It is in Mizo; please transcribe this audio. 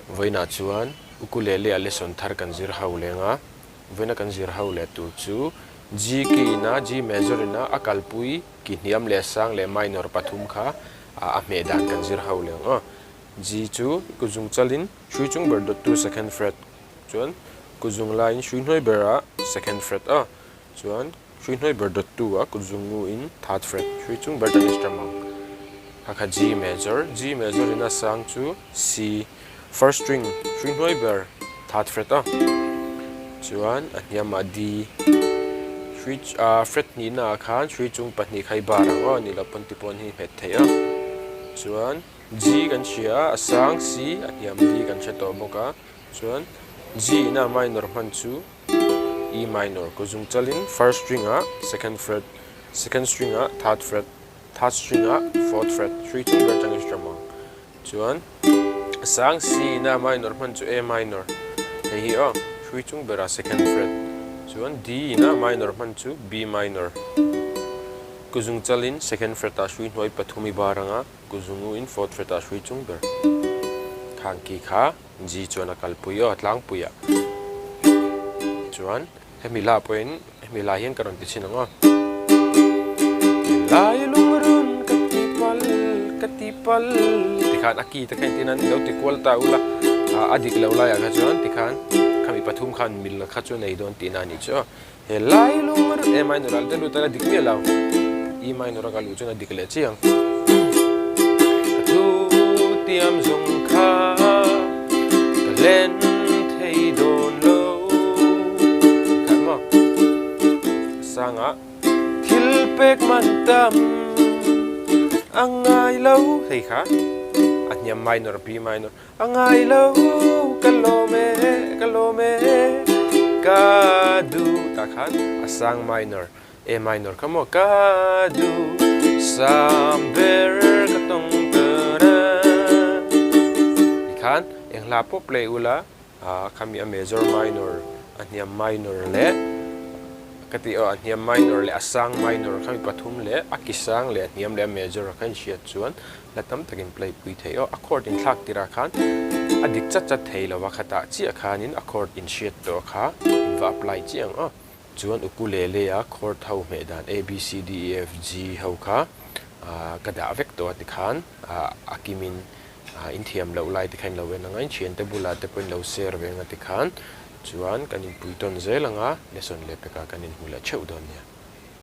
Vawiinah chuan ukulele ah lesson thar kan zir ho leng a, vawiina kan zir ho leh tur chu G key ina G major ina a kalpui ki hniam leh sang leh minor pathum kha a hmeh dan kan zir ho leng aw. G chu kuzung chalin hrui chung ber dawttu second fret chuan kuzung laiin hrui hnuai berah second fret a chuan Hrui hnuai ber dawttu a kut zungngu in third fret hrui chung ber tan strum ang. Kha kha G major, G major in a sang chu C first string hrui hnuai ber third fret a. Chuan a hniam ah D hrui ah fret hnihna ah khan hrui chung pahnih kha i bar ang aw ni lo pawn ti pawn hi hmet theih a. Chuan G kan hria a, a sang C a hniam D kan hre tawh bawk a. Chuan G in a minor hman chu E minor ku zung chalin first string ah second fret, second string ah third fret, third string ah fourth fret hrui chung ber atangin strum ang. Chuan a sang C ina minor hman chu A minor hei hi aw hrui chung berah second fret. Chuan D ina minor hman chu B minor ku zung chalin second fret ah hrui hnuai pathum i bar anga ku zungu in fourth fret ah hrui chung ber khang ki kha. G chuan a kalpui aw, a tlangpui ah chuan hemi lah pawhin hemi lai hian ka rawn ti chhin ang aw. Lai lungrun ka ti pal ka ti pal tikhan a ki te kha engtin an lo ti kual ta ula a dik lo laiah kha chuan tikhan khami pathum khan mil kha chu nei dawn tihna a nih chu aw. He lai lungrun A minor ah te lut a la dik miah lo, E minor a ka luh chuan a dik leh chiang. Ka thu tiam zawng kha ka hlen thei dawn lo khat maw sangah thil pek man tam a ngai lo hei kha a hniam minor B minor A ngai lo ka lawm e, ka lawm e, ka duh tah khan a sang minor, A minor kha maw ka duh sam ber ka tawng tur a tikhan eng hla pawh play ula khami a major minor a hniam minor leh ka tih aw a hniam minor leh a sang minor khami pathum leh a ki sang leh a hniam leh a major a kha inhriat chuan La tam takin play pui thei aw. A chord in thlak tirah khan a dik chat chat thei lo a, khatah chiah khanin a chord in hriat tawh kha in va apply chiah ang aw. Chuan ukulele a chord ho hmeh dan A B C D E F G ho kha ka dah vek tawh a tikhan a kimin in thiam loh lai te kha in lo en ang a, in thiante bulah te pawh in lo share ve ang a tikhan chuan kan inpui tawn zel ang a, lesson leh pekah kan inhmu leh theuh dawn nia.